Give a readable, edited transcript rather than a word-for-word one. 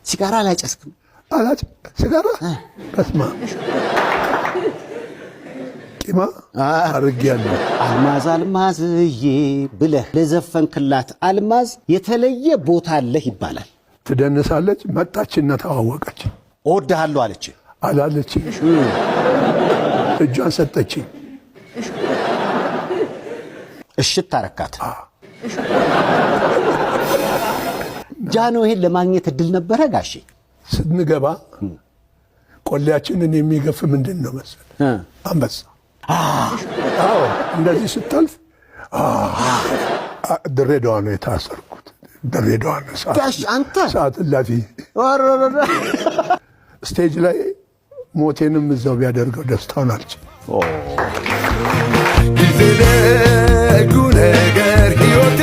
ሲጋራ አላጨስክም? አላጭ ሲጋራ፣ በስመ አብ፣ ቂማ አድርጌያለሁ። አልማዝ አልማዝዬ ብለህ ለዘፈንክላት አልማዝ የተለየ ቦታ አለህ ይባላል። ትደንሳለች። መጣችና ተዋወቀች። እወድሃለሁ አለች? አላለች፣ እጇን ሰጠችኝ። እሽት አረካት። ጃንሆይን ለማግኘት እድል ነበረ ጋሼ? ስንገባ ቆሌያችንን የሚገፍ ምንድን ነው መሰለህ? አንበሳ። አዎ፣ እንደዚህ ስታልፍ ድሬዳዋ ነው የታሰርኩት። ድሬዳዋ ነው ጋሽ አንተ ሰዓት እላፊ stage ላይ ሞቴንም እዛው ቢያደርገው ደስታውን አልችልም። ጊዜ ደጉ ነገር ሕይወቴ።